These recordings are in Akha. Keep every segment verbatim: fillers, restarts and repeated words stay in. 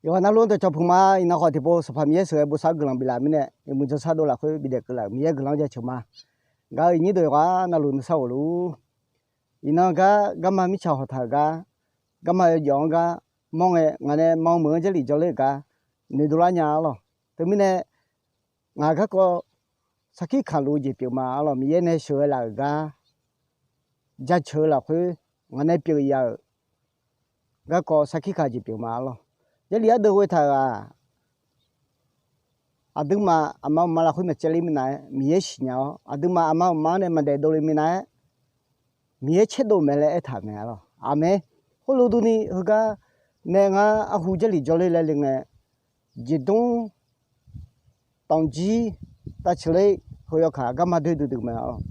Yawqghaq navluf-anr dawqcawq puq ma. Iqnan khawf tiqpov Sanqpaq Miqyaer sheuqghae bosav-eu guiqlanq biflaf mirnae, iqmuiq dzawrsar dovlaf khoer bidaef keuvlaf-euq Miqyaer guiqlanq-anr jaceuq ma. Gaq-eu iqnyir deuq yawqghaq navluf nuisar ghofluf-ur. Iqnan gar garma mirtsaq hawqtaq-euq gar, garma yawjawf-anr gar mawr ngae, ngaq nae ma meuq-anr Jarlif jawrler-euq gar noeqdov lar nya arlawq. Teumirnae ngaq garkawv sarkir kaqluf-eu jeq pyeuf ma arlawq. Miqyaer nae sheuqghae laf-euq gar jaceuq-eu lafkhoer ngaq nae pyeuf ya-euq garkawv sarkir kaq jeq pyeuf ma arlawq. Jarlif ardeuv ghoetaq-euq-aq, aqduimaf aqma uqma lafkhoer maqcaevler minav-aer Miqyaer siqnya-awr, aqduimaf aqma uqma-anr nae maqdaef dovle minav-aer Miqyaer caerdov mae laer aertaq-euq mae arlawq. Aqmeq. Khoerlof durni heugar nae ngar arhu Jarlif jawrler laer le ngae, jeqdmr tanqjir tavceuq ler heu yawkaq garma doer duidui mae arlawq.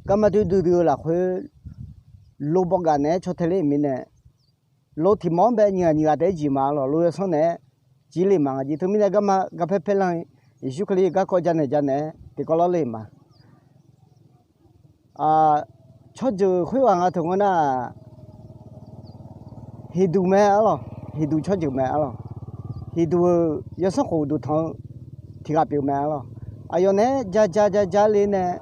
Garma doer duidui-eu lafkhoer lo bawgaf naeq-aer caw tae ler-euq mirnae, lo tiq mawr-anr bae nyiq ghaq nyiq ghaq taef-aer jeq ma arlawq. Lo yawsanr naeq-aer jir le ma nga jeq. Teumirnae garma garpaer paer lan-i Yeqsur Kali garkawv janaeq janaeq-aer tiqkawv lawr le ma. Tsawrjeuq khoerghaq nga teu ngeur nar, heqduq mae arlawq. Heqduq tsawrjeuq mae arlawq. Heqduq-euq yawsanr khof uqduq tanq-eu tiq ghaq pyeuf mae arlawq. Aqyawf naeq-aer ja ja ja ja le nae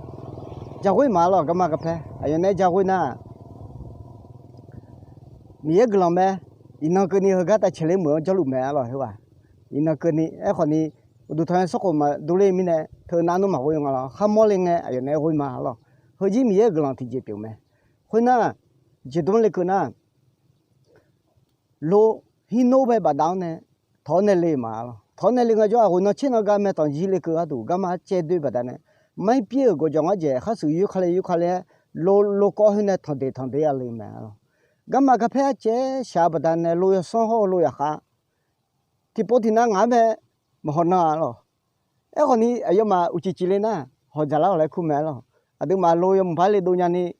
ja ghoer ma arlawq. Garma garpaer aqyawf naeq-aer ja ghoer nar, Miqyaer guiqlanq mae. Iqnan keuvni heugar tavceuq ler meuq-anr jawrluf mae arlawq. Khoerghaq iqnan keuvni aerkhawfni uqduq tanq-eu sanrkhof maqdur ler mirnae teu nar nmr maqghoer nga lawr. Kharmawr le ngae aqyawf naeq-aer ghoer ma arlawq. Heujir Miqyaer-euq guiqlanq tiqjeq pyeuf mae. Khoernar, jeqdmr le keuv nar, lo hirnor bae bafdav-anr nae tawq-awr nae le ma arlawq. Tawq-awr nae le ngae jawr-aq, ghoeqnan tser nan gar mae tanqjir le keuv gharduq garma arcaev doer baqdanae, mar-ir pir-euq gawqjawq ngar jaeq khar shuif yur ka le yur ka le-aer, lo lo kawv khoer nae tanqdeq tanqdeq-a le mae arlawq. Garma garpaer arcaev shaq-eu baqdanae lo yawsanr hawr-eu lo yaqkhav tiqpov tiqnav ngaq-anr bae maqhaw nan arlawq. Aerkhawfni aqyawfmaf uqcif cifle nar hawq dzaq lar-awq laer kur mae arlawq. Aqduimaf lo yawmuiq par le dov nyani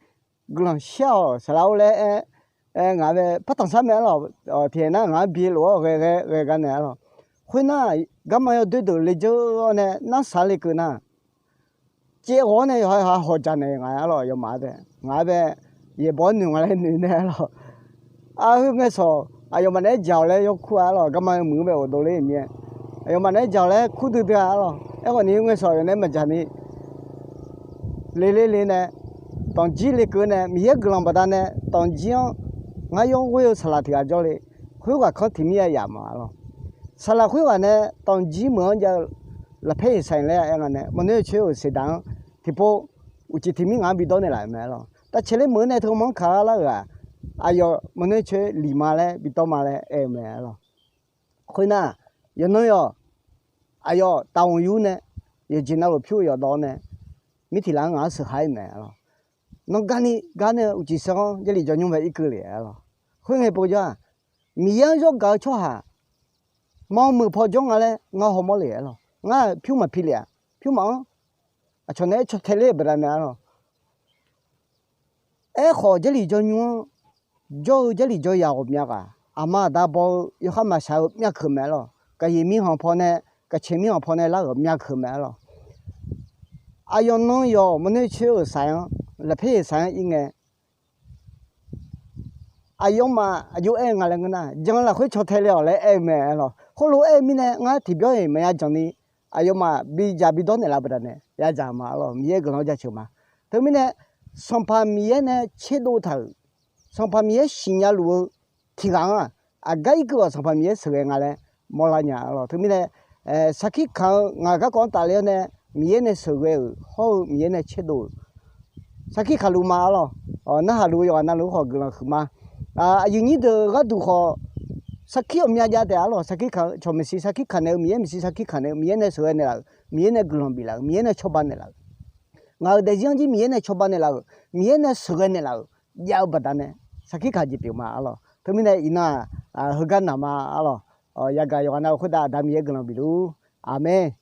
guiqlanq shir-awq saqlaq-or laer aer, ngaq-anr bae par tanq sar mae arlawq. Tiqhaeq nar ngaq-anr bi lof-awr ghae ghae ghae gar naeq arlawq. Khoernar, garma yawdoer deuq le dzeur-awr nae nar saq le keuv nar, caev ghawq-awr nae yawqha yawqha hawq dzaq naeq nga arlawq. Yawmaf-anr bae ngaq-anr bae yaeqbawq-anr noeq nga laer noeq nae arlawq. Arheu ngae sawq aqyawfmaf naeq-aer dzaq-awq laer yawr kur-a arlawq. Garma yawmuiq-anr bae ghofdov ler-euq mir-aer, aqyawfmaf naeq-aer dzaq-awq laer kur duidui-a arlawq. Aerkhawfni heu ngae sawq aqyawf naeq-aer maqdzaq ni le le le nae, tanqjir le keuv nae Miqyaer guiqlanq baqdanae tanqjir-anr ngar yawr ghoer-eu saqlaq tiq ghaq jawrle. Khoerghaq kanr tiq mir-a yaf ma arlawq. Saqlaq khoerghaq nae tanqjir meuq-anr jav-eu lafpaer yeqsaq laer aer nga nae, mawrnoer coer-euq seqdaq-anr tiqpov uqcif tiq mir ngaq-anr bidawr naeqlaf-euq mae arlawq. Tavcaeq ler meuq-anr nae teu manr kaq-a lar-euq-aq, aqyawf mawrnoer coer liq ma laer bidawr ma laer aer-eu mae arlawq. Khoernar, yawqnan yawq aqyawf taqhmq yur nae yawqjeq navluf pyur-eu yawqdawv nae mirtiq laf-anr ngaq-anr sheuq ha-ir mae arlawq. Nan garni gar nae uqcif sanr-anr Jarlif jawr nymr bae irkeuv le arlawq. Khoerngae povjawr-aq, Miqyaer-anr yawr gaq-eu tsawrhaq mawr meuq paw jawr nga laer ngar hawmawr le arlawq. Ngar pyur maqpi le-aq, pyurmaf-anr aqcawq naeq-aer caw tae ler-euq baqdanae arlawq. Aerkhawf Jarlif jawr nymr-anr jawr-eu Jarlif jawr yaq ghawqmya ghaq, aqma aqda baw-eu yawkhav maqshaq-eu myavkeuq mae arlawq. Kaqyeq mirkhanq pawnae, kaqcaeq mirkhanq pawnae lar-euq myavkeuq mae arlawq. Aqyawf nan yawq mawrnoer coer-euq saq-anr, lafpaer yeqsaq-anr ir ngae, aqyawfmaf aqjox aer-eu nga laer ngeur nar, jan lafkhoer caw tae le-awq laer aer-eu mae arlawq. Khoerlof-aer aer-eu mirnae ngar tiqbyawr-iq maqya janq ni, aqyawfmaf bidzaq bidawr naeqlaf baqdanae yadzaq ma arlawq. Miqyaer guiqlanq-anr jaceuq ma. Teumirnae Sanqpaq Miqyaer nae tserdov taq-euq, Sanqpaq Miqyaer siqnya luf-eu tiq ghaq-anr-aq, aqgar irkeuv-awq Sanqpaq Miqyaer sheuqghae nga laer mawrlar nya arlawq. Teumirnae sarkir kaq-eu ngaq garkawv-anr tafler-awr nae Miqyaer nae sheuqghae-euq hawr-eu Miqyaer nae tserdov-euq sarkir kaqluf ma arlawq. Narhaq luf-eu yawqghaq navluf khawf guiqlanq huiqma. Aqyuif nyir deuq gharduq khawf sarkir ghawqmya jav taef arlawq. Sarkir kaq-eu cawq maeqshi sarkir kaq naeq-eu Miqyaer maeqshi sarkir kaq naeq-eu Miqyaer nae sheuqghae naeqlaf-euq, Miqyaer nae guiqlanq biflaf-euq, Miqyaer nae cawba naeqlaf-euq, ngaq-euq daefzir-anr jir Miqyaer nae cawba naeqlaf-euq, Miqyaer nae sheuqghae naeqlaf-euq jav-eu baqdanae sarkir kaq jeq pyeuf ma arlawq. Teumirnae iqnan-aq heugar naq ma arlawq. Yagaq yawqghaq navluf khoertav Aqda Miqyaer guiqlanq bifluf-ur. Aqmeq.